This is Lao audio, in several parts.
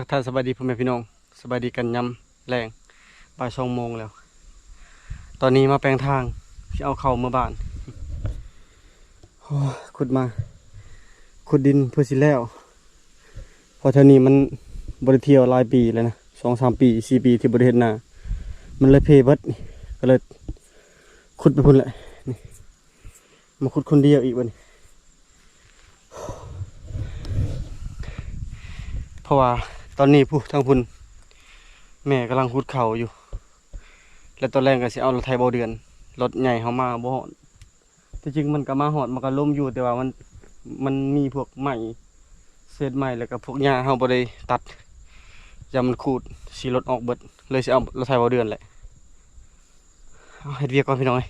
ທັກທາຍສະບາຍດີພໍ່ແມ່ພີ່ນ້ອງ, ສະບາຍດີກັນຍາມແລງ, ບ່າຍສອງໂມງແລ້ວ. ຕອນນີ້ມາແປງທາງ ຊິເອົາເຂົ້າເມືອບ້ານ. ໂອ້ຍ ຂຸດມາ ຂຸດດິນເພື່ອຊິແລ້ວ, ເພາະແຖວນີ້ມັນບໍ່ໄດ້ທ່ຽວຫຼາຍປີແລ້ວນະ, ສອງສາມປີ ສີ່ປີທີ່ບໍ່ໄດ້ເຮັດນາ, ມັນເລີຍເພເບິດ. ນີ້ກໍເລີຍຂຸດໄປພຸ້ນແຫຼະ. ນີ້ ມາຂຸດຄົນດຽວອີກບັດນີ້ ເພາະວ່າຕອນນີ້ພຸ້ນ ທາງພຸ້ນແມ່ກຳລັງຂຸດເຂົ້າຢູ່ ແລະຕອນແລງກໍຊິເອົາລົດໄຖເບົາເດືອນ, ລົດໃຫຍ່ເຮົາມາບໍ່ຮອດ. ທີ່ຈິງມັນກໍມາຮອດ ມັນກໍລົມຢູ່ ແຕ່ວ່າມັນ ມັນມີພວກໄມ້ ເສດໄມ້ ແລ້ວກໍພວກຫຍ້າເຮົາບໍ່ໄດ້ຕັດ, ຢ້ານມັນຂູດ ຊິລົດອອກເບິດ, ເລີຍຊິເອົາລົດໄຖເບົາເດືອນແຫຼະ. ເອົາ ເຮັດວຽກກ່ອນພີ່ນ້ອງເອີຍ.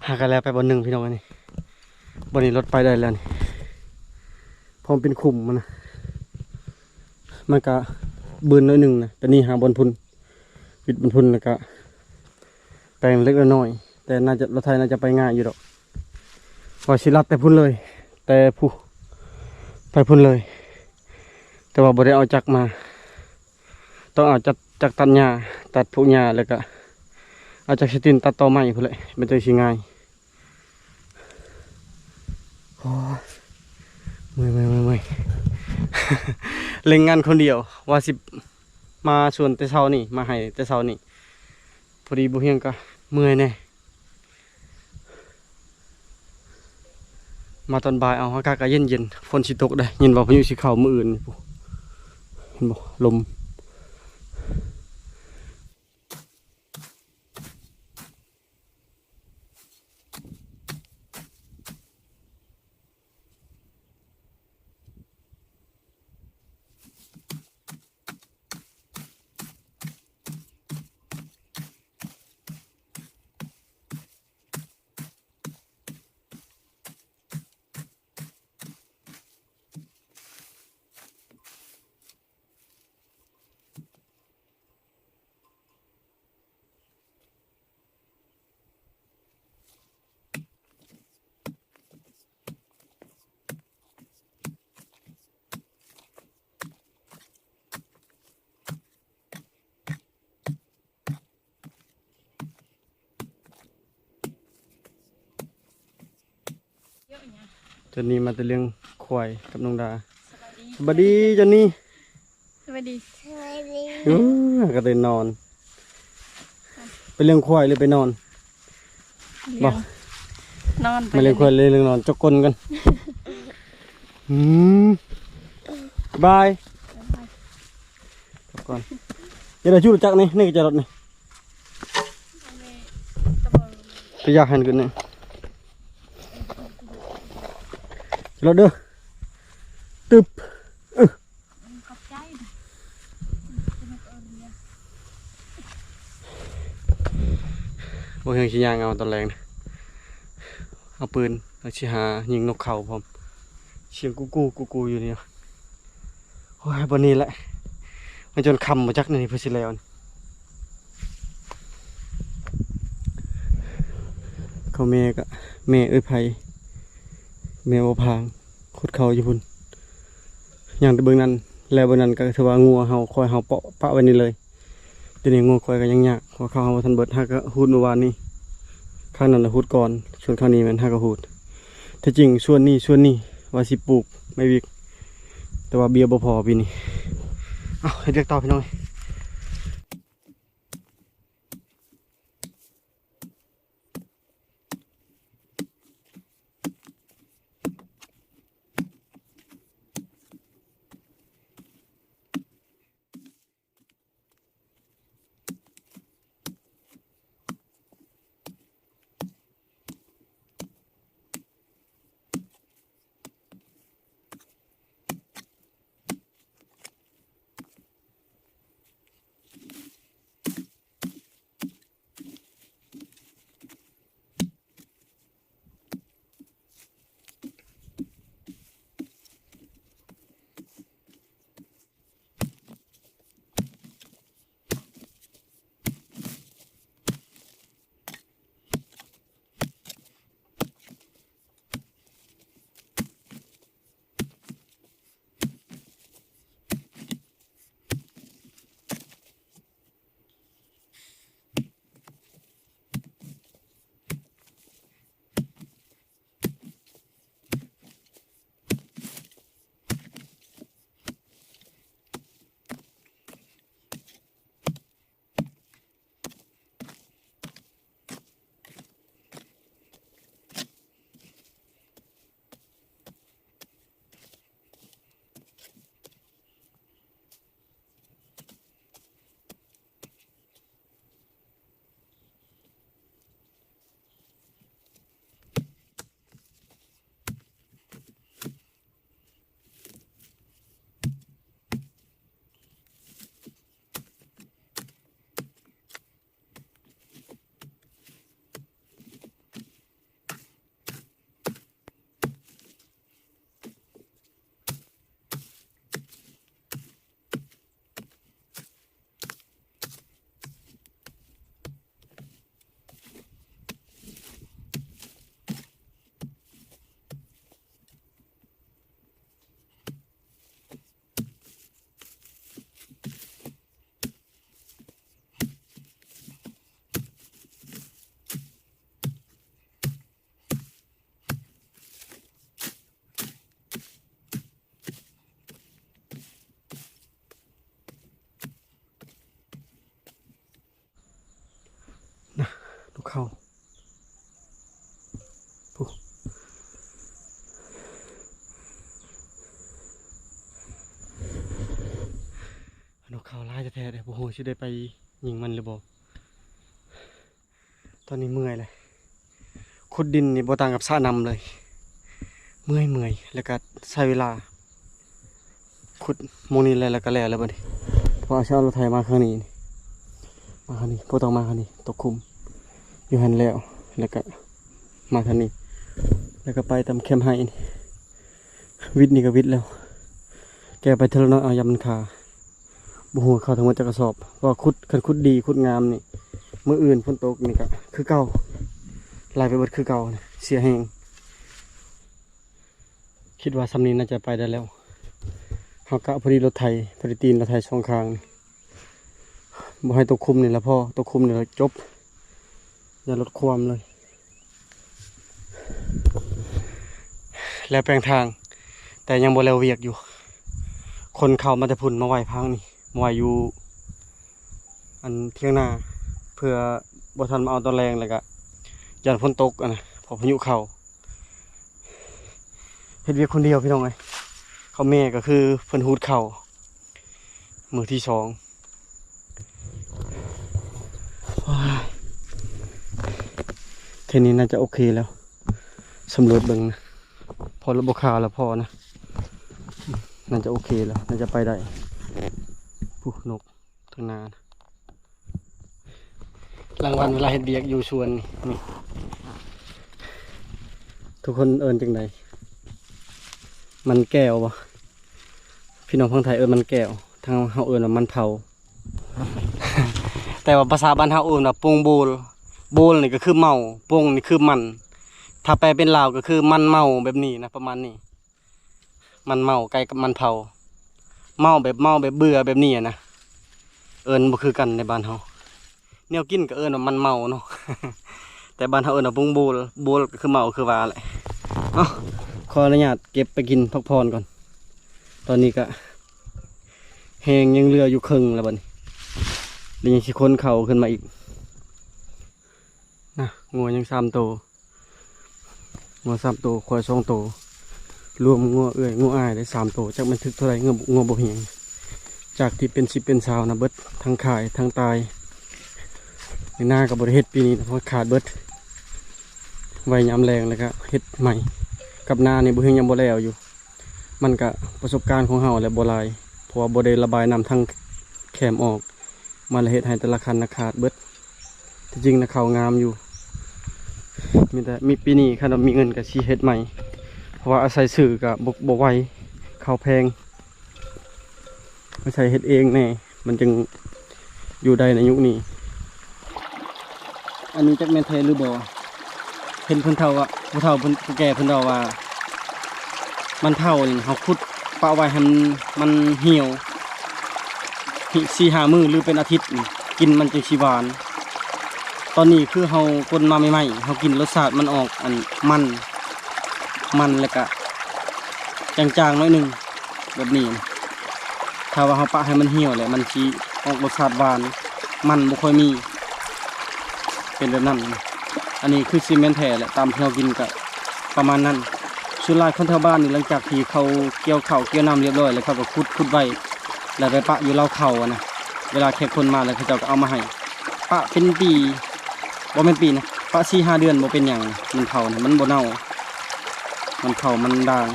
ຫາກໍແລ້ວໄປບ່ອນໜຶ່ງພີ່ນ້ອງ. ອັນນີ້ ບ່ອນນີ້ລົດໄປໄດ້ແລ້ວນີ້ ເພາະມັນເປັນຂຸມມັນນະ, ມັນກະບືນໜ້ອຍໜຶ່ງນະ. ແຕ່ນີ້ຫາບ່ອນພຸ້ນ ວິດບ່ອນພຸ້ນ ແລ້ວກະແປງເລັກໆນ້ອຍໆ, ແຕ່ໜ້າຈະ ລົດໄຖໜ້າຈະໄປງ່າຍຢູ່ດອກ. ວ່າຊິລັດແຕ່ພຸ້ນເລີຍ ແຕ່ຜູ້ ໄປພຸ້ນເລີຍ, ແຕ່ວ່າບໍ່ໄດ້ເອົາຈັກມາ. ຕ້ອງເອົາຈັກ ຈັກຕັດຫຍ້າ ຕັດພວກຫຍ້າ ແລ້ວກະເອົາຈັກສະຕິນຕັດຕໍໄມ້ພຸ້ນແຫຼະ ມັນຈັ່ງຊິງ່າຍ. ໂອ້ຍ ເມື່ອຍໆໆໆ ເລັ່ງງານຄົນດຽວ ວ່າຊິມາສວນແຕ່ເຊົ້ານີ້ ມາໄຮ່ແຕ່ເຊົ້ານີ້, ພໍດີບໍ່ຮຽງກະເມື່ອຍແດ່. ມາຕອນບ່າຍ ເອົາ ອາກາດກໍເຢັນໆ ຝົນຊິຕົກເດ້. ຍິນວ່າພາຍຸຊິເຂົ້າມື້ອື່ນ ເຫັນບໍ່ ລົມ. ຈອນນີ້ມາແຕ່ລ້ຽງຄວາຍກັບນ້ອງດາ. ສະບາຍດີ ສະບາຍດີຈອນນີ້. ສະບາຍດີ ສະບາຍດີ. ອື ກະເຕັ້ນນອນ. ໄປລ້ຽງຄວາຍຫຼືໄປນອນ? ບໍ່ ນອນ ມາລ້ຽງຄວາຍ ລ້ຽງນອນ ຈົກກົ້ນກັນ. ອືມ ບາຍ ກັບກ່ອນ. ຢ່າໄດ້ຈູດຈັກນີ້ ນີ້ກໍຈະລົດນີ້ ໄປຢາກຫັນຂຶ້ນນີ້ ລົດເດີ. ຕຶບ ເອີ ບໍ່ເຮັງຊິຍ່າງເອົາຕອນແລງນະ. ເອົາປືນ ແລ້ວຊິຫາຍິງນົກເຂົາພ້ອມ. ສຽງກູກູ ກູກູຢູ່ນີ້. ໂອ້ຍ ບ່ອນນີ້ແຫຼະ ມັນຈົນຄ່ຳບໍ່ຈັກ ນີ້ເພິ່ນຊິແລ້ວ. ພໍ່ແມ່ກະ ແມ່ເອື້ອຍໄພ ແມ່ບໍ່ພາງ ຂຸດເຂົ້າຢູ່ພຸ້ນ ຍ່າງແຕ່ເບິ່ງນັ້ນ ແລ້ວເບິ່ງນັ້ນກະຖືວ່າງົວເຮົາ ຄວາຍເຮົາເປາະປະໄວ້ນີ້ເລີຍ. ດຽວນີ້ງົວຄວາຍກະຍັງຍາກ ເພາະເຂົ້າເຮົາບໍ່ທັນເບິດ ຫາກະຮູດມື້ວານນີ້ ຄັ້ງນັ້ນລະຮູດກ່ອນ ສ່ວນຄັ້ງນີ້ແມ່ນຫາກະຮູດ. ແທ້ຈິງສ່ວນນີ້ ສ່ວນນີ້ວ່າຊິປູກໄມ້ວິກ ແຕ່ວ່າເບ້ຍບໍ່ພໍປີນີ້. ເອົ້າ ເຮັດວຽກຕໍ່ພີ່ນ້ອງ. ນະ ນົກເຂົາ ຜູ້ ນົກເຂົາຫຼາຍແທ້ໆເດ້ ບໍ່ຮູ້ຊິໄດ້ໄປຍິງມັນຫຼືບໍ່. ຕອນນີ້ເມື່ອຍແລ້ວ ຂຸດດິນນີ້ບໍ່ຕ່າງກັບສະນ້ຳເລີຍ ເມື່ອຍໆ ແລ້ວກະໃຊ້ເວລາ ຂຸດໝ່ອງນີ້ແລ້ວ ແລ້ວກະແລ້ວແລ້ວບັດນີ້ ເພາະວ່າຊິເອົາລົດໄຖມາຂ້າງນີ້ ມາຂ້າງນີ້ ບໍ່ຕ້ອງມາຂ້າງນີ້ ຕົກຂຸມຢູ່ຫັ້ນແລ້ວ ແລ້ວກະມາທາງນີ້ ແລ້ວກະໄປຕາມແຄມໄຮ່ນີ້ ວິດນີ້ກະວິດແລ້ວ ແກະໄປເທື່ອລະໜ້ອຍ ເອົາ ຢ້ານມັນຄາ. ບໍ່ຮູ້ເຂົ້າທັງໝົດຈັກກະສອບ ເພາະວ່າຂຸດ ຄັນຂຸດດີຂຸດງາມນີ້ ມື້ອື່ນຝົນຕົກນີ້ກະຄືເກົ່າ ໄຫຼໄປເບິດຄືເກົ່າ ເສຍແຮງ. ຄິດວ່າຊ່ຳນີ້ໜ້າຈະໄປໄດ້ແລ້ວ ເຮົາກະພໍດີລົດໄຖ ພໍດີຕີນລົດໄຖສອງຂ້າງ ບໍ່ໃຫ້ຕົກຂຸມນີ້ລະພໍ ຕົກຂຸມນີ້ລະຈົບ ຢ່າລົດຄວາມເລີຍ. ແລ້ວແປງທາງ ແຕ່ຍັງບໍ່ແລ້ວວຽກຢູ່ ຂົນເຂົ້າມາແຕ່ພຸ້ນມາໄວ້ພາງນີ້ ມາໄວ້ຢູ່ອັນຖຽງນາ ເພື່ອບໍ່ທັນມາເອົາຕອນແລງ ແລ້ວກະຢ້ານຝົນຕົກຫັ້ນນະ ເພາະພາຍຸເຂົ້າ. ເຮັດວຽກຄົນດຽວພີ່ນ້ອງເອີຍ ເຂົາແມ່ກະຄືເພິ່ນຮູດເຂົ້າ ມື້ທີສອງ ວ້າຍ ແຄ່ນີ້ໜ້າຈະໂອເຄແລ້ວ ສຳຫຼວດເບິ່ງນະ ພໍລະບໍ່ຄາລະພໍນະ ໜ້າຈະໂອເຄແລ້ວ ໜ້າຈະໄປໄດ້. ຜູ້ນົກທາງໜ້ານະ ລາງວັນເວລາເຮັດວຽກຢູ່ສວນນີ້ ນີ້ ທຸກຄົນເອີ້ນຈັ່ງໃດ? ມັນແກ້ວບໍ່? ພີ່ນ້ອງຝັ່ງໄທເອີ້ນມັນແກ້ວ ທາງເຮົາເອີ້ນວ່າມັນເຜົາ ແຕ່ວ່າພາສາບ້ານເຮົາເອີ້ນວ່າໂປ່ງໂບລ ໂບນນີ້ກໍຄືເມົາ, ປົງນີ້ຄືມັນ. ຖ້າແປເປັນລາວກໍຄືມັນເມົາແບບນີ້ນະ, ປະມານນີ້. ມັນເມົາໃກ້ກັບມັນເຜົາ. ເມົາແບບ ເມົາແບບເບື່ອແບບນີ້ນະ, ເອີ້ນບໍ່ຄືກັນໃນບ້ານເຮົາ. ແນວກິນກໍເອີ້ນວ່າມັນເມົາເນາະ, ແຕ່ບ້ານເຮົາເອີ້ນວ່າປຸງໂບນ. ໂບນກໍຄືເມົາຄືວ່າແຫຼະ. ເອົາ, ຂໍອະນຸຍາດເກັບໄປກິນພັກຜ່ອນກ່ອນ. ຕອນນີ້ກະແຮງຍັງເຫຼືອຢູ່ເຄິ່ງແລ້ວບັດນີ້, ແລ້ວຍັງຊິຂົນເຂົ້າຂຶ້ນມາອີກນະ. ງົວຍັງສາມໂຕ. ງົວສາມໂຕ, ຄວາຍສອງໂຕ, ລວມງົວເອື້ອຍງົວອ້າຍໄດ້ສາມໂຕ. ຈັກແມ່ນຖືກເທົ່າໃດ, ງົວ ງົວບໍ່ຮຽງ. ຈາກທີ່ເປັນສິບເປັນຊາວນະ, ເບິດທັງຂາຍທັງຕາຍ. ໃນນາກໍບໍ່ໄດ້ເຮັດປີນີ້ນະ, ເພາະຂາດເບິດ. ໄວ້ຍາມແລ້ງແລ້ວກໍເຮັດໃໝ່. ກັບນານີ້ບໍ່ຮຽງ, ຍັງບໍ່ແລ້ວຢູ່. ມັນກະປະສົບການຂອງເຮົາແຫຼະ, ບໍ່ຫຼາຍ, ເພາະວ່າບໍ່ໄດ້ລະບາຍນ້ຳທາງແຄມອອກ, ມັນລະເຮັດໃຫ້ແຕ່ລະຄັນນະຂາດເບິດ. ທີ່ຈິງນະເຂົ້າງາມຢູ່, ມີແຕ່ ມີປີນີ້ຄັນວ່າມີເງິນກະຊິເຮັດໃໝ່, ເພາະວ່າອາໄສຊື້ກະບໍ່ ບໍ່ໄຫວ, ເຂົ້າແພງ. ອາໄສເຮັດເອງແດ່ ມັນຈຶ່ງຢູ່ໄດ້ໃນຍຸກນີ້. ອັນນີ້ຈັກແມ່ນແທ້ຫຼືບໍ່? ເຫັນເພິ່ນເຖົ້າວ່າ ຜູ້ເຖົ້າເພິ່ນ ຜູ້ແກ່ເພິ່ນເວົ້າວ່າ ມັນເຖົ້ານີ້ ເຮົາຂຸດປະໄວ້ໃຫ້ມັນ ມັນຫ່ຽວ ສີ່ຫ້າມື້ ຫຼືເປັນອາທິດນີ້ ກິນມັນຈຶ່ງຊິຫວານ. ຕອນນີ້ຄືເຮົາກົນມາໃໝ່ໆ ເຮົາກິນລົດຊາດມັນອອກອັນມັນ ມັນ ແລ້ວກະຈາງໆໜ້ອຍໜຶ່ງ ແບບນີ້ນະ. ຖ້າວ່າເຮົາປະໃຫ້ມັນຫ່ຽວແຫຼະ ມັນຊິອອກລົດຊາດຫວານ ມັນບໍ່ຄ່ອຍມີ ເປັນແບບນັ້ນ. ອັນນີ້ຄືຊິແມ່ນແທ້ແຫຼະ ຕາມທີ່ເຮົາກິນກະປະມານນັ້ນ. ສ່ວນຫຼາຍຄົນແຖວບ້ານນີ້ ຫຼັງຈາກທີ່ເຂົາກ່ຽວເຂົ້າກ່ຽວນ້ຳລຽບຮ້ອຍແລ້ວ ເຂົາກໍຂຸດ ຂຸດໄວ້ ແລ້ວໄປປະຢູ່ເລົ້າເຂົ້າຫັ້ນນະ. ເວລາແຂກຄົນມາແລ້ວ ເຂົາເຈົ້າກໍເອົາມາໃຫ້ ປະເປັນປີ ບໍ່ແມ່ນປີນະ ປະສີ່ຫ້າເດືອນບໍ່ເປັນຫຍັງ. ມັນເຖົ້ານະ ມັນບໍ່ເນົ່າ ມັນເຖົ້າ ມັນດ່າງ.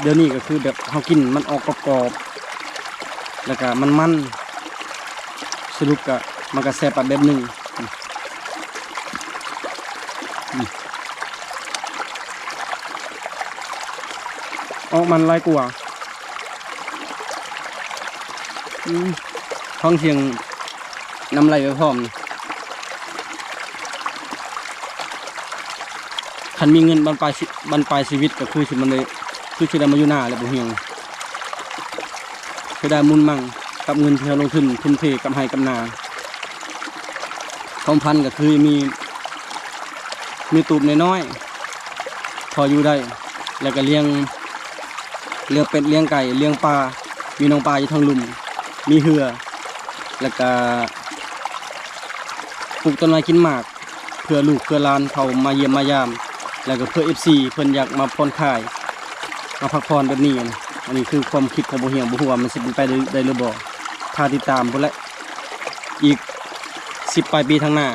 ດຽວນີ້ກໍຄືແບບເຮົາກິນມັນອອກກອບໆ ແລ້ວກະມັນໆ ສະຫຼຸບກະມັນກະແຊບໄປແບບໜຶ່ງ. ອືມ ອອກມັນຫຼາຍກວ່າ. ອືມ ຟັງສຽງນ້ຳໄຫຼໄປພ້ອມ. ຄັນມີເງິນບັ້ນປາຍຊີ ບັ້ນປາຍຊີວິດກໍຄືຊິ ມັນໄດ້ ຄືຊິໄດ້ມາຢູ່ນາແລ້ວບໍ່ຫ່ຽວ. ເສຍດາຍມູນມັງກັບເງິນທີ່ເຮົາລົງທຶນ ທຸ່ມເທກັບໄຮ່ກັບນາ. ຄວາມຝັນກໍຄືມີ ມີຕູບນ້ອຍໆ ພໍຢູ່ໄດ້ ແລ້ວກໍລ້ຽງ ລ້ຽງເປັດ ລ້ຽງໄກ່ ລ້ຽງປາ ມີໜອງປາຢູ່ທາງລຸ່ມ ມີເຮືອ ແລ້ວກໍປູກຕົ້ນໄມ້ກິນໝາກ ເພື່ອລູກເພື່ອຫຼານເຂົາມາຢ້ຽມມາຢາມ ແລ້ວກໍເພື່ອເອັຟຊີເພິ່ນຢາກມາຜ່ອນຄາຍ ມາພັກຜ່ອນແບບນີ້ນະ. ອັນນີ້ຄືຄວາມຄິດຂອງບໍ່ຫ່ຽວ ບໍ່ຮູ້ວ່າມັນຊິເປັນໄປໄດ້ ໄດ້ຫຼືບໍ່. ຖ້າຕິດຕາມພຸ້ນແຫຼະ ອີກສິບປາຍປີທາງໜ້າ.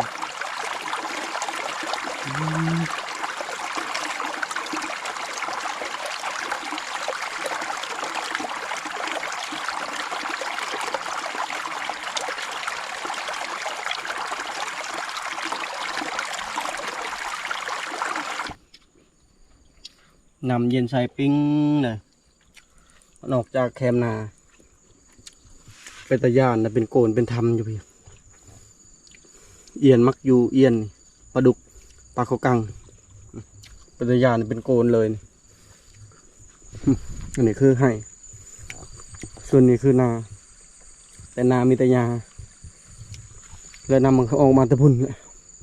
ນ້ຳເຢັນໃສປິງເລີຍ ມັນອອກຈາກແຄມນາ. ເປັນຕາຢ້ານນະ ເປັນໂກນເປັນຖ້ຳຢູ່ພີ້. ອຽນມັກຢູ່ ອຽນນີ້ ປາດຸກ ປາເຂົ້າກັງ ເປັນຕາຢ້ານ ເປັນໂກນເລີຍນີ້. ອັນນີ້ຄືໄຮ່ ສ່ວນນີ້ຄືນາ ແຕ່ນາມີແຕ່ຫຍ້າ ແລະນ້ຳມັນກໍອອກມາແຕ່ພຸ້ນ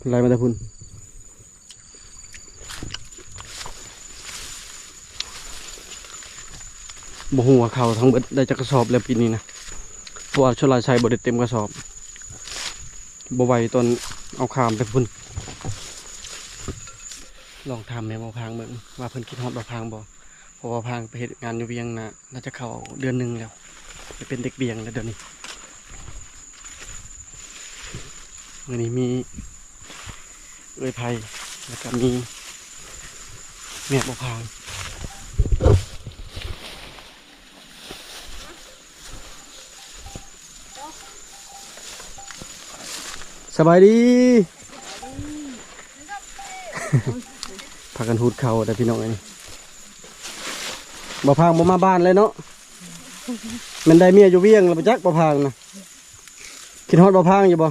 ໄຫຼມາແຕ່ພຸ້ນ. ບໍ່ຮູ້ວ່າເຂົ້າທັງເບິດໄດ້ຈັກກະສອບແລ້ວປີນີ້ນະ ເພາະວ່າສ່ວນຫຼາຍໃສ່ບໍ່ໄດ້ເຕັມກະສອບ ບໍ່ໄຫວຕອນເອົາຂ້າມໄປພຸ້ນ. ລອງຖາມແມ່ບໍ່ພາງເບິ່ງວ່າເພິ່ນຄິດຮອດບໍ່ພາງບໍ່ ເພາະວ່າພາງໄປເຮັດງານຢູ່ວຽງນະ ໜ້າຈະເຂົ້າເດືອນໜຶ່ງແລ້ວ ໄປເປັນເດັກວຽງແລ້ວດຽວນີ້. ມື້ນີ້ມີເອື້ອຍໄພ ແລ້ວກໍມີແມ່ບໍ່ພາງ. ສະບາຍດີ ພາກັນຫູດເຂົ້າເດີພີ່ນ້ອງເອີຍ. ບໍ່ພາງບໍ່ມາບ້ານເລີຍເນາະ ແມ່ນໄດ້ເມຍຢູ່ວຽງແລ້ວບໍ່ຈັກ ບໍ່ພາງນະ. ຄິດຮອດບໍ່ພາງຢູ່ບໍ່?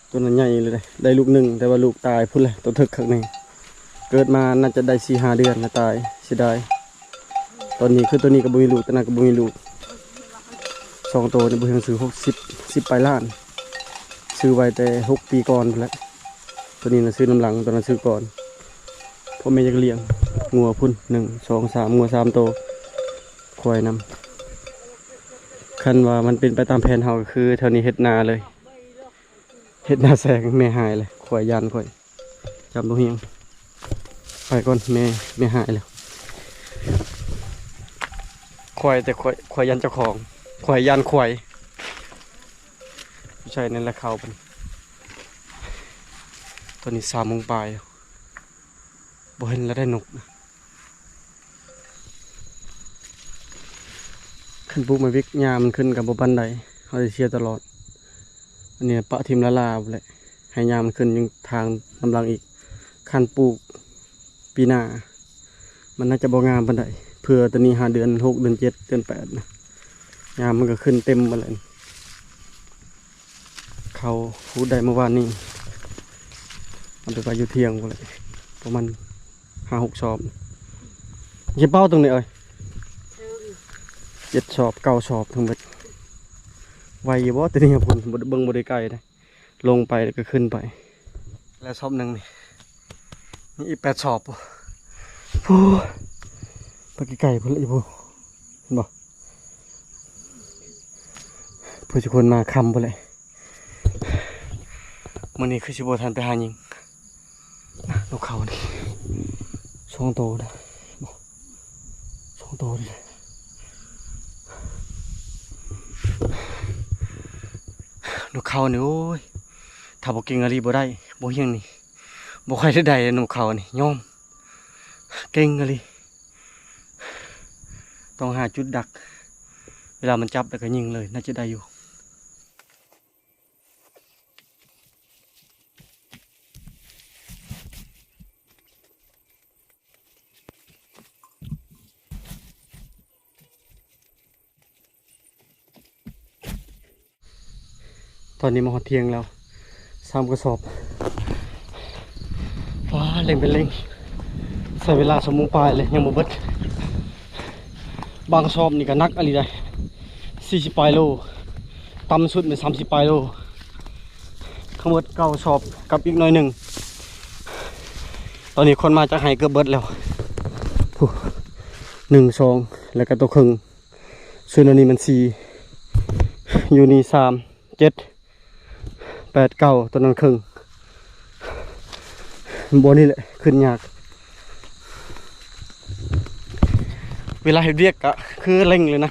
ຕົວນັ້ນໃຫຍ່ເລີຍເດ້ ໄດ້ລູກໜຶ່ງ ແຕ່ວ່າລູກຕາຍພຸ້ນແຫຼະ ໂຕເຖິກຄັກນີ້ ເກີດມາໜ້າຈະໄດ້ສີ່ຫ້າເດືອນລະຕາຍ ເສຍດາຍ. ຕອນນີ້ຄືໂຕນີ້ກໍບໍ່ມີລູກ ໂຕນັ້ນກໍບໍ່ມີລູກ ສອງໂຕນີ້ບໍ່ເຖິງ ຊື້ຫົກສິບ ສິບປາຍລ້ານ ຊື້ໄວ້ແຕ່ຫົກປີກ່ອນພຸ້ນແຫຼະ. ໂຕນີ້ນະຊື້ນຳຫຼັງ ໂຕນັ້ນຊື້ກ່ອນ ພໍ່ແມ່ຢາກລ້ຽງງົວພຸ້ນ ໜຶ່ງ ສອງ ສາມ ງົວສາມໂຕ ຄວາຍນຳ. ຄັນວ່າມັນເປັນໄປຕາມແຜນເຮົາ ກໍຄືແຖວນີ້ເຮັດນາເລີຍ ເຮັດນາແຊງ. ແມ່ຫາຍເລີຍ ຄວາຍຢ້ານຂ້ອຍ ຈຳຕົວຮຽງ ໄປກ່ອນ ແມ່ ແມ່ຫາຍແລ້ວ. ຄວາຍ ແຕ່ຄວາຍ ຄວາຍຢ້ານເຈົ້າຂອງ ຄວາຍຢ້ານຄວາຍ ໃສ່ນັ້ນແຫຼະເຂົ້າໄປ. ຕອນນີ້ສາມໂມງປາຍແລ້ວ ບໍ່ເຫັນລະໄດ້ນົກນະ. ຄັນປູກໝາກວິກ ຫຍ້າມັນຂຶ້ນກໍບໍ່ປານໃດ ເຮົາຊິເສຍຕະຫຼອດ. ອັນນີ້ປະຖິ້ມລ້າໆພຸ້ນແຫຼະ ໃຫ້ຫຍ້າມັນຂຶ້ນຍັງທາງນຳຫຼັງອີກ. ຄັນປູກປີໜ້າ ມັນໜ້າຈະບໍ່ງາມປານໃດ ເພື່ອຕອນນີ້ຫາເດືອນຫົກ ເດືອນເຈັດ ເດືອນແປດນະ ຫຍ້າມັນກໍຂຶ້ນເຕັມໝົດແລ້ວ. ເຂົ້າຮູດໄດ້ເມື່ອວານນີ້ ເອົາໄປໄວ້ຢູ່ທ່ຽງພຸ້ນແຫຼະ ປະມານຫ້າຫົກສອບ. ເກັບເປົ້າຕົງນີ້ເອີຍ ເຈັດສອບ ເກົ້າສອບທັງເບິດ. ໄວຢູ່ບໍ່? ແຕ່ນີ້ພຸ້ນ ບໍ່ໄດ້ເບິ່ງ ບໍ່ໄດ້ໄກເດ້ ລົງໄປແລ້ວກໍຂຶ້ນໄປ. ແລ້ວສອບໜຶ່ງນີ້ ມີອີກແປດສອບ. ໂອ້ ໄປໄກໆພຸ້ນລະອີກພຸ້ນ ເຫັນບໍ່? ເພື່ອຊິຄົນມາຄ່ຳພຸ້ນແຫຼະ. ມື້ນີ້ຄືຊິບໍ່ທັນໄປຫາຍິງ. ນົກເຂົານີ້ສອງໂຕນະ ສອງໂຕນີ້ແຫຼະ. ນົກເຂົານີ້ ໂອ້ຍ ຖ້າບໍ່ເກັ່ງອີ່ຫຼີບໍ່ໄດ້ ບໍ່ຮຽງນີ້ ບໍ່ຄ່ອຍໄດ້ໄດ້ເດ້ ນົກເຂົານີ້ ຍອມ ເກັ່ງອີ່ຫຼີ. ຕ້ອງຫາຈຸດດັກ ເວລາມັນຈັບແລ້ວກໍຍິງເລີຍ ໜ້າຈະໄດ້ຢູ່. ຕອນນີ້ມາຮອດທ່ຽງແລ້ວ ສາມກະສອບ. ວ້າ ເລັ່ງເປັນເລັ່ງ ໃຊ້ເວລາຊົ່ວໂມງປາຍເລີຍ ຍັງບໍ່ເບິດ. ບາງສອບນີ້ກໍໜັກອີ່ຫຼີໃດ໋ ສີ່ສິບປາຍໂລ ຕ່ຳສຸດແມ່ນສາມສິບປາຍໂລ. ທັງໝົດເກົ້າສອບກັບອີກໜ້ອຍໜຶ່ງ. ຕອນນີ້ຄົນມາຈາກໄຮ່ເກືອບເບິດແລ້ວ ຜູ້ ໜຶ່ງ ສອງ ແລ້ວກໍຕົວເຄິ່ງ. ສ່ວນອັນນີ້ມັນສີ່ ຢູ່ນີ້ສາມ ເຈັດ ແປດ ເກົ້າ ຕົວນັ້ນເຄິ່ງ. ບ່ອນນີ້ແຫຼະຂຶ້ນຍາກ. ເວລາເຮັດວຽກກະຄືເລັ່ງເລີຍນະ.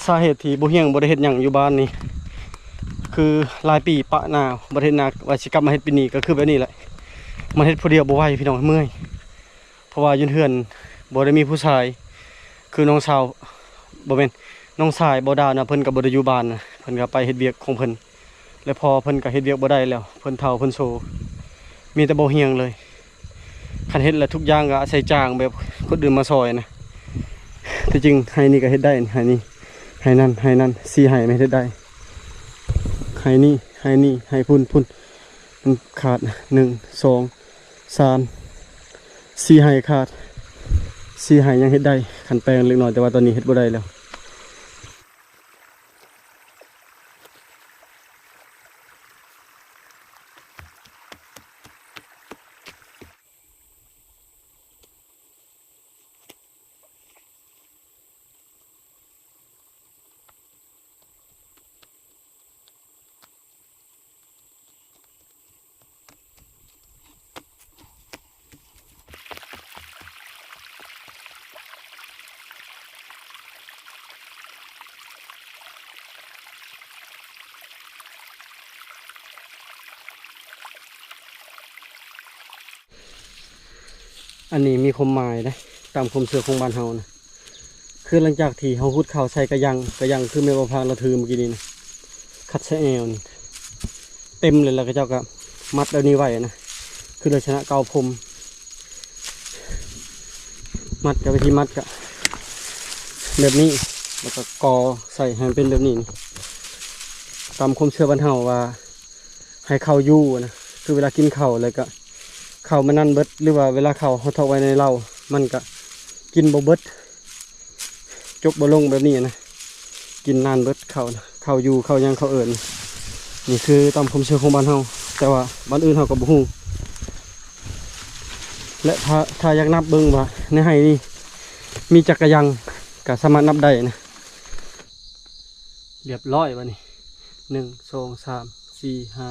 ສາເຫດທີ່ບໍ່ຮຽງບໍ່ໄດ້ເຮັດຫຍັງຢູ່ບ້ານນີ້ ຄືຫຼາຍປີປະນາບໍ່ໄດ້ເຮັດນາ ວ່າຊິກັບມາເຮັດປີນີ້ກໍຄືແບບນີ້ແຫຼະ. ມັນເຮັດຜູ້ດຽວບໍ່ໄຫວ ພີ່ນ້ອງ ເມື່ອຍ. ເພາະວ່າຢູ່ເຮືອນບໍ່ໄດ້ມີຜູ້ຊາຍ ຄືນ້ອງສາວ ບໍ່ແມ່ນ ນ້ອງຊາຍບໍ່ດານະ ເພິ່ນກໍບໍ່ໄດ້ຢູ່ບ້ານນະ ເພິ່ນກໍໄປເຮັດວຽກຂອງເພິ່ນ ແລະພໍ່ເພິ່ນກໍເຮັດວຽກບໍ່ໄດ້ແລ້ວ ເພິ່ນເຖົ້າເພິ່ນໂຊ ມີແຕ່ບໍ່ຮຽງເລີຍ. ຄັນເຮັດແລ້ວທຸກຢ່າງກໍອາໄສຈ້າງແບບຄົນອື່ນມາຊ່ອຍນະ. ທີ່ຈິງໄຮ່ນີ້ກໍເຮັດໄດ້ ໄຮ່ນີ້ ໄຮ່ນັ້ນ ໄຮ່ນັ້ນ ສີ່ໄຮ່ແມ່ນເຮັດໄດ້. ໄຮ່ນີ້ ໄຮ່ນີ້ ໄຮ່ພຸ້ນ ພຸ້ນ ມັນຂາດ ໜຶ່ງ ສອງ ສາມ ສີ່ໄຮ່ຂາດ ສີ່ໄຮ່ຍັງເຮັດໄດ້ ຄັນແປງເລັກນ້ອຍ ແຕ່ວ່າຕອນນີ້ເຮັດບໍ່ໄດ້ແລ້ວ. ອັນນີ້ມີຄວາມໝາຍເດ້ ຕາມຄວາມເຊື່ອຂອງບ້ານເຮົານະ. ຄືຫຼັງຈາກທີ່ເຮົາຫຸດເຂົ້າໃສ່ກະຍັງ ກະຍັງຄືແມ່ບໍ່ພາງລາວຖືມື້ກີ້ນີ້ນະ ຄັດໃສ່ແອວນີ້ ເຕັມເລີຍ ແລ້ວເຂົາເຈົ້າກະມັດແບບນີ້ໄວ້ນະ ຄືລັກສະນະເກົ້າພົມ ມັດກະ ວິທີມັດກະແບບນີ້ ແລ້ວກະກໍໃສ່ໃຫ້ມັນເປັນແບບນີ້. ຕາມຄວາມເຊື່ອບ້ານເຮົາວ່າ ໃຫ້ເຂົ້າຢູ່ນະ ຄືເວລາກິນເຂົ້າແລ້ວກະເຂົ້າມັນນັ້ນເບິດ ຫຼືວ່າເວລາເຂົ້າເຮົາຖອກໄວ້ໃນເລົາ ມັນກະກິນບໍ່ເບິດ ຈົກບໍ່ລົງແບບນີ້ນະ ກິນນານເບິດເຂົ້ານະ ເຂົ້າຢູ່ ເຂົ້າຫຍັງ ເຂົ້າເອີ່ນ. ນີ້ຄືຕາມຄວາມເຊື່ອຂອງບ້ານເຮົາ ແຕ່ວ່າບ້ານອື່ນເຮົາກໍບໍ່ຮູ້. ແລະ ຖ້າ ຖ້າຢາກນັບເບິ່ງວ່າໃນໄຮ່ນີ້ມີຈັກກະຍັງ ກະສາມາດນັບໄດ້ນະ. ລຽບຮ້ອຍບາດນີ້ ໜຶ່ງ ສອງ ສາມ ສີ່ ຫ້າ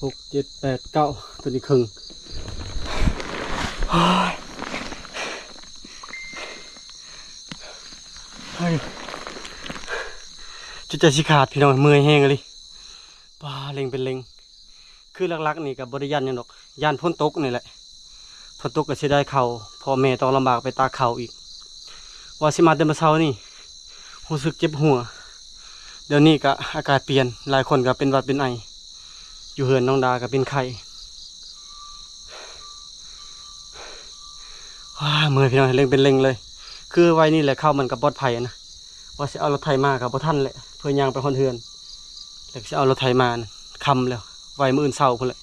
ຫົກ ເຈັດ ແປດ ເກົ້າ ຕົວນີ້ເຄິ່ງ. ໂອ້ຍ ຈົນໃຈຊິຂາດ ພີ່ນ້ອງ ເມື່ອຍແຮງອີ່ຫຼີ. ປາ ເລັງເປັນເລັງ. ຄືຫຼັກໆນີ້ກໍບໍ່ໄດ້ຢ້ານຫຍັງດອກ ຢ້ານຝົນຕົກນີ້ແຫຼະ. ຝົນຕົກກໍເສຍດາຍເຂົ້າ ພໍ່ແມ່ຕ້ອງລຳບາກໄປຕາກເຂົ້າອີກ. ວ່າຊິມາແຕ່ມື້ເຊົ້ານີ້ ຮູ້ສຶກເຈັບຫົວ. ດຽວນີ້ກໍອາກາດປ່ຽນ ຫຼາຍຄົນກໍເປັນຫວັດເປັນໄອ ຢູ່ເຮືອນນ້ອງດາກໍເປັນໄຂ້. ວ້າ ເມື່ອຍ ພີ່ນ້ອງ ເລັງເປັນເລັງເລີຍ. ຄືໄວນີ້ແຫຼະ ເຂົ້າມັນກໍປອດໄພນະ. ວ່າຊິເອົາລົດໄຖມາກໍບໍ່ທັນແຫຼະ ເພື່ອຍ່າງໄປຮອດເຮືອນ ແລ້ວຊິເອົາລົດໄຖມານະ ຄ່ຳແລ້ວ ໄວ້ມື້ອື່ນເຊົ້າພຸ້ນແຫຼະ.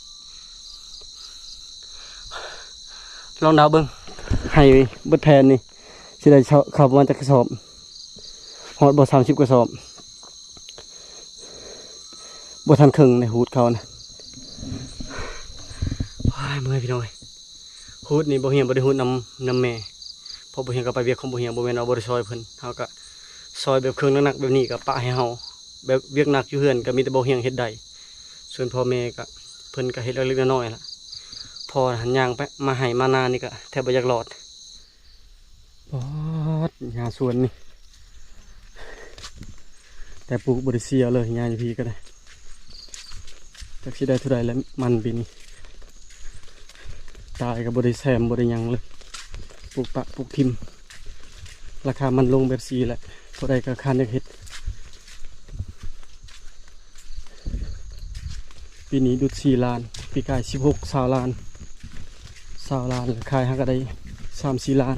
ລອງເດົາເບິ່ງ ໃຫ້ເບິດແຜ່ນນີ້ ຊິໄດ້ເຂົ້າປະມານຈັກກະສອບ ຮອດບໍ່ ສາມສິບກະສອບ. ບໍ່ທັນເຄິ່ງໃນຫູດເຂົານະ. ໂອ້ຍ ເມື່ອຍ ພີ່ນ້ອງເອີຍ. ຫູດນີ້ບໍ່ຮຽງບໍ່ໄດ້ຫູດນຳ ນຳແມ່ ເພາະບໍ່ຮຽງກໍໄປວຽກຂອງບໍ່ຮຽງ ບໍ່ແມ່ນວ່າບໍ່ໄດ້ຊ່ອຍເພິ່ນ. ເຮົາກໍຊ່ອຍແບບເຄື່ອງໜັກໆແບບນີ້ກໍປະໃຫ້ເຮົາ ແບບວຽກໜັກຢູ່ເຮືອນກໍມີແຕ່ບໍ່ຮຽງເຮັດໄດ້. ສ່ວນພໍ່ແມ່ກໍ ເພິ່ນກໍເຮັດເລັກໆນ້ອຍໆລະ. ພໍ່ຫັ້ນຍ່າງໄປມາໄຮ່ມານານີ້ກໍແທບບໍ່ຢາກລອດ. ປອດ ຫຍ້າສວນນີ້ ແຕ່ປູກບໍ່ໄດ້ເສຍເລີຍ ຫຍ້າຢູ່ພີ້ກໍໄດ້. ຈັກຊິໄດ້ເທົ່າໃດແລ້ວ ມັນປີນີ້ ຕາຍກໍບໍ່ໄດ້ແຊມ ບໍ່ໄດ້ຫຍັງເລີຍ ປູກປະປູກຖິ້ມ. ລາຄາມັນລົງແບບຊີ້ແຫຼະ ຜູ້ໃດກໍຄານຢາກເຮັດ. ປີນີ້ດຸດສີ່ລ້ານ ປີກາຍສິບຫົກ ຊາວລ້ານ ຊາວລ້ານ ແລ້ວຂາຍຫາກໍໄດ້ສາມສີ່ລ້ານ.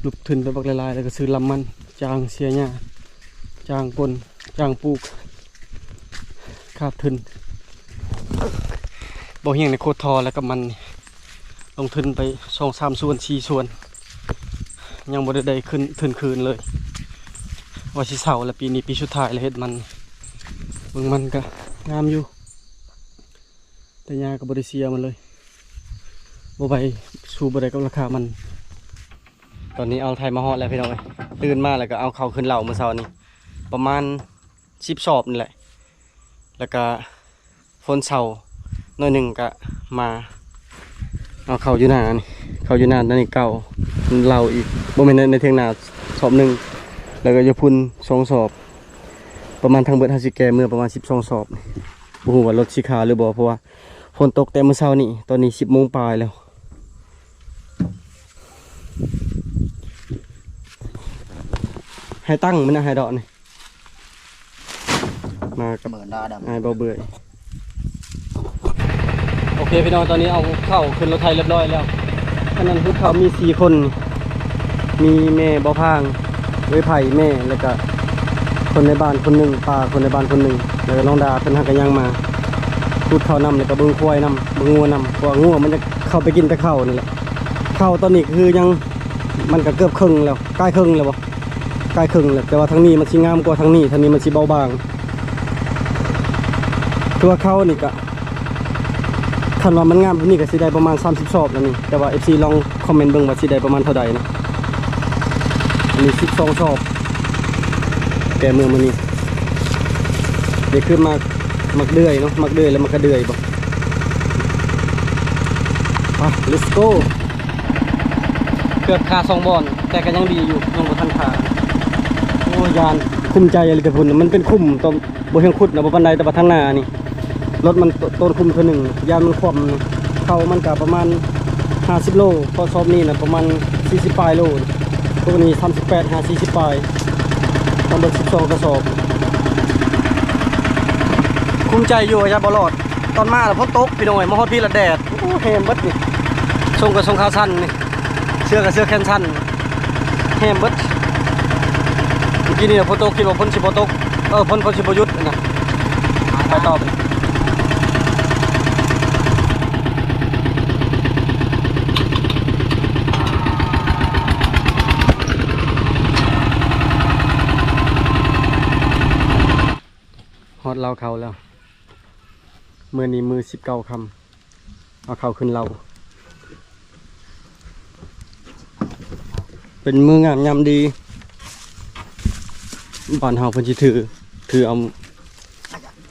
ລົງທຶນໄປບັກຫຼາຍໆ ແລ້ວກໍຊື້ລຳມັນ ຈ້າງເສຍຫຍ້າ ຈ້າງກົ້ນ ຈ້າງປູກ ຂາດທຶນ. ບໍ່ຮຽງໃນໂຄດທໍ່ແລ້ວກັບມັນນີ້ ລົງທຶນໄປສອງສາມສ່ວນ ສີ່ສ່ວນ ຍັງບໍ່ໄດ້ໄດ້ຄືນ ທຶນຄືນເລີຍ. ວ່າຊິເຊົາແລ້ວ ປີນີ້ປີສຸດທ້າຍແລ້ວເຮັດມັນ. ເບິ່ງມັນກະງາມຢູ່ ແຕ່ຫຍ້າກໍບໍ່ໄດ້ເສຍມັນເລີຍ. ບໍ່ໄຫວ ສູ້ບໍ່ໄດ້ກັບລາຄາມັນ. ຕອນນີ້ເອົາໄຖມາຮອດແລ້ວພີ່ນ້ອງເອີຍ. ຕື່ນມາແລ້ວກໍເອົາເຂົ້າຂຶ້ນເລົ້າມື້ເຊົ້ານີ້ ປະມານສິບສອບນີ້ແຫຼະ. ແລ້ວກໍຝົນເຊົາໜ້ອຍໜຶ່ງ ກໍມາເອົາເຂົ້າຢູ່ນານີ້ ເຂົ້າຢູ່ນາ ຕອນນີ້ເກົ່າເລົ້າອີກ ບໍ່ແມ່ນໃນ ໃນຖຽງນາສອບໜຶ່ງ ແລ້ວກໍຢູ່ພຸ້ນສອງສອບ. ປະມານທັງເບິດເຮົາຊິແກ່ເມືອປະມານສິບສອງສອບ. ບໍ່ຮູ້ວ່າລົດຊິຄາຫຼືບໍ່ ເພາະວ່າຝົນຕົກແຕ່ມື້ເຊົ້ານີ້. ຕອນນີ້ສິບໂມງປາຍແລ້ວ. ໃຫ້ຕັ້ງມັນນະ ໃຫ້ເດາະນີ້ ມາກັບເມີນດາດຳ ອ້າຍເບົາເບື່ອຍ. ໂອເຄພີ່ນ້ອງ ຕອນນີ້ເອົາເຂົ້າຂຶ້ນລົດໄຖຮຽບຮ້ອຍແລ້ວ. ອັນນັ້ນຄືເຂົາມີສີ່ຄົນ ມີແມ່ບໍ່ພາງ ເອື້ອຍໄພ ແມ່ ແລ້ວກະຄົນໃນບ້ານຄົນໜຶ່ງ ປ້າຄົນໃນບ້ານຄົນໜຶ່ງ ແລ້ວກະນ້ອງດາເພິ່ນຫາກະຍັງມາຂູດເຂົ້ານຳ ແລ້ວກະເບິ່ງຄວາຍນຳ ເບິ່ງງົວນຳ ເພາະວ່າງົວມັນຈະເຂົ້າໄປກິນແຕ່ເຂົ້ານີ້ແຫຼະ. ເຂົ້າຕອນນີ້ຄືຍັງ ມັນກະເກືອບເຄິ່ງແລ້ວ ໃກ້ເຄິ່ງແລ້ວບໍ່ ໃກ້ເຄິ່ງແລ້ວ ແຕ່ວ່າທາງນີ້ມັນຊິງາມກວ່າທາງນີ້ ທາງນີ້ມັນຊິເບົາບາງ. ຄືວ່າເຂົ້ານີ້ກະ ຄັນວ່າມັນງາມແບບນີ້ກໍຊິໄດ້ປະມານສາມສິບສອບແລ້ວນີ້ ແຕ່ວ່າເອັຟຊີລອງຄອມເມັນເບິ່ງວ່າຊິໄດ້ປະມານເທົ່າໃດເນາະ. ອັນນີ້ສິບສອງສອບ ແກ່ເມືອມື້ນີ້. ນີ້ຄືໝາກ ໝາກເດືອຍເນາະ ໝາກເດືອຍ ແລະ ໝາກກະເດືອຍບໍ່. ໄປ ເລັດໂກ. ເກືອບຄາສອງບ່ອນ ແຕ່ກໍຍັງດີຢູ່ ຍັງບໍ່ທັນຄາ. ໂອ້ ຢ້ານ ຄຸ້ມໃຈອີ່ຫຼີແຕ່ພຸ້ນ ມັນເປັນຂຸມ ຕ້ອງ ບໍ່ເທິງຂຸດນະ ບໍ່ປານໃດ ແຕ່ວ່າທາງໜ້ານີ້ ລົດມັນໂຕນຂຸມເທື່ອໜຶ່ງ ຢ້ານມັນຄວ່ຳ. ເຂົ້າມັນກະປະມານຫ້າສິບໂລ ເພາະສອບນີ້ນະປະມານສີ່ສິບປາຍໂລ ພວກນີ້ສາມສິບແປດຫາສີ່ສິບປາຍ ທັງເບິດສິບສອງກະສອບ. ຄຸ້ມໃຈຢູ່ ຢ້ານບໍ່ລອດ. ຕອນມາລະຝົນຕົກພີ່ນ້ອງເອີຍ ມາຮອດພີ້ລະແດດ. ໂອ້ ແຮມເບິດນີ້ ຊົງກະຊົງຂາສັ້ນນີ້ ເສື້ອກະເສື້ອແຂນສັ້ນ ແຮມເບິດ. ເມື່ອກີ້ນີ້ລະຝົນຕົກ ຄິດວ່າຝົນຊິບໍ່ຕົກ ເອີ ຝົນ ຝົນຊິບໍ່ຢຸດນະ. ໄປຕໍ່ ຮອດເລົ້າເຂົ້າແລ້ວ. ມື້ນີ້ມື້ສິບເກົ້າຄ່ຳ ເອົາເຂົ້າຂຶ້ນເລົ້າ. ເປັນມື້ງາມຍາມດີ ບ້ານເຮົາເພິ່ນຊິຖື ຖືເອົາ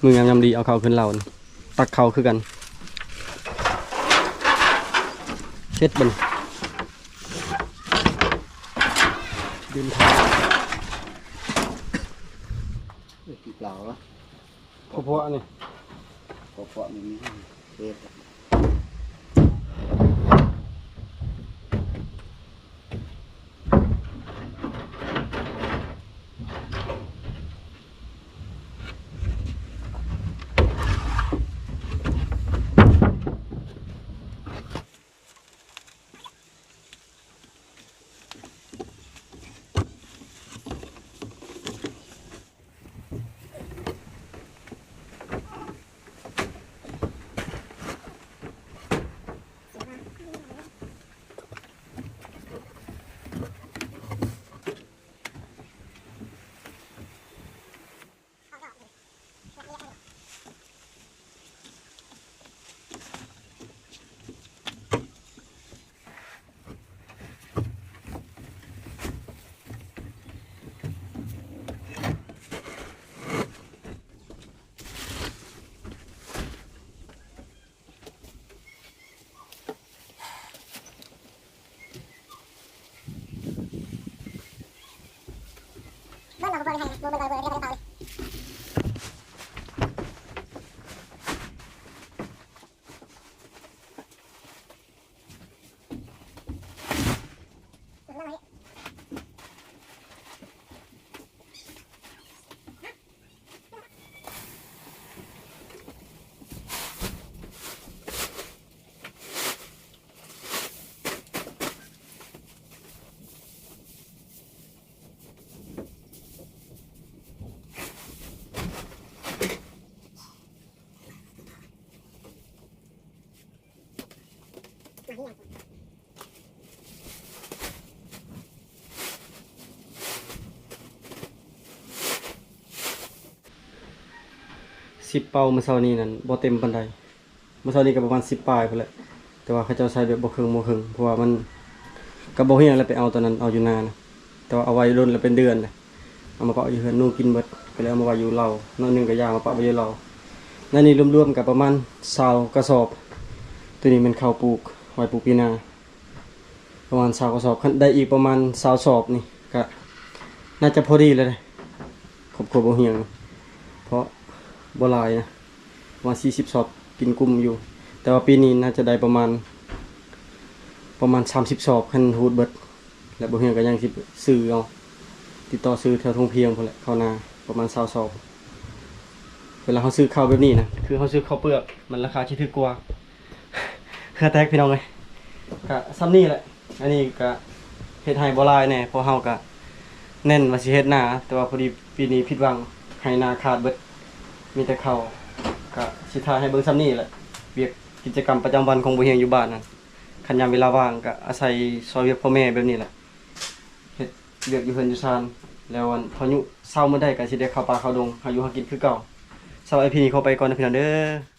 ມື້ງາມຍາມດີ ເອົາເຂົ້າຂຶ້ນເລົ້າ ຕັກເຂົ້າຄືກັນ. ເຮັດບັດນີ້ ເດີນທາງ ເອີ ກິນເຫຼົ້າ ເພາະອັນນີ້ ເພາະມີເຮັດ. ສິບເປົາມື້ເຊົ້ານີ້ນັ້ນບໍ່ເຕັມປານໃດ. ມື້ເຊົ້ານີ້ກໍປະມານສິບປາຍພຸ້ນແຫຼະ. ແຕ່ວ່າເຂົາເຈົ້າໃສ່ແບບບໍ່ເຄິ່ງບໍ່ເຄິ່ງ ເພາະວ່າມັນ ກໍບໍ່ຮຽງແລ້ວ ໄປເອົາຕອນນັ້ນ ເອົາຢູ່ນານະ ແຕ່ວ່າເອົາໄວ້ດົນແລ້ວ ເປັນເດືອນແລ້ວ ເອົາມາເອົາຢູ່ເຮືອນໜູກິນເບິດ ກໍເລີຍເອົາມາໄວ້ຢູ່ເລົາ ໜ້ອຍໜຶ່ງກໍຢາມາປະໄວ້ຢູ່ເລົາ. ໃນນີ້ລວມໆກໍປະມານຊາວກະສອບ. ໂຕນີ້ແມ່ນເຂົ້າປູກ ໄວ້ປູກປີໜ້າ ປະມານຊາວກະສອບ ຄັນໄດ້ອີກປະມານຊາວສອບນີ້ ກະໜ້າຈະພໍດີແລ້ວເດ້ ຄອບຄົວບໍ່ຮຽງ ເພາະບໍ່ຫຼາຍນະ ປະມານສີ່ສິບສອບ ກິນກຸ້ມຢູ່. ແຕ່ວ່າປີນີ້ໜ້າຈະໄດ້ປະມານ ປະມານສາມສິບສອບ ຄັນຮູດເບິດ ແລະ ບໍ່ຮຽງກໍຍັງຊິຊື້ເອົາ ຕິດຕໍ່ຊື້ແຖວທົ່ງພຽງພຸ້ນແຫຼະ ເຂົ້ານາ ປະມານຊາວສອບ. ເວລາເຮົາຊື້ເຂົ້າແບບນີ້ນະ ຄືເຮົາຊື້ເຂົ້າເປືອກ ມັນລາຄາຊິຖືກກວ່າ. ເຫື່ອແຕກພີ່ນ້ອງເອີຍ ກະຊ່ຳນີ້ແຫຼະ. ອັນນີ້ກະເຮັດໄຮ່ບໍ່ຫຼາຍແດ່ ເພາະເຮົາກະແໜ້ນວ່າຊິເຮັດນາ ແຕ່ວ່າພໍດີປີນີ້ຜິດຫວັງ ໄຮ່ນາຂາດເບິດ ມີແຕ່ເຂົ້າ. ກະຊິຖ່າຍໃຫ້ເບິ່ງຊ່ຳນີ້ແຫຼະ ວຽກກິດຈະກຳປະຈຳວັນຂອງບໍ່ຮຽງຢູ່ບ້ານຫັ້ນ. ຄັນຍາມເວລາວ່າງກະອາໄສຊ່ອຍວຽກພໍ່ແມ່ແບບນີ້ແຫຼະ ເຮັດວຽກຢູ່ເຮືອນຢູ່ຊານ. ແລ້ວອັນ ພາຍຸເຊົາມື້ໃດກະຊິໄດ້ເຂົ້າປ່າເຂົ້າດົງ ຫາຢູ່ຫາກິນຄືເກົ່າ. ສຳລັບອີພີນີ້ຂໍໄປກ່ອນເດີພີ່ນ້ອງເດີ.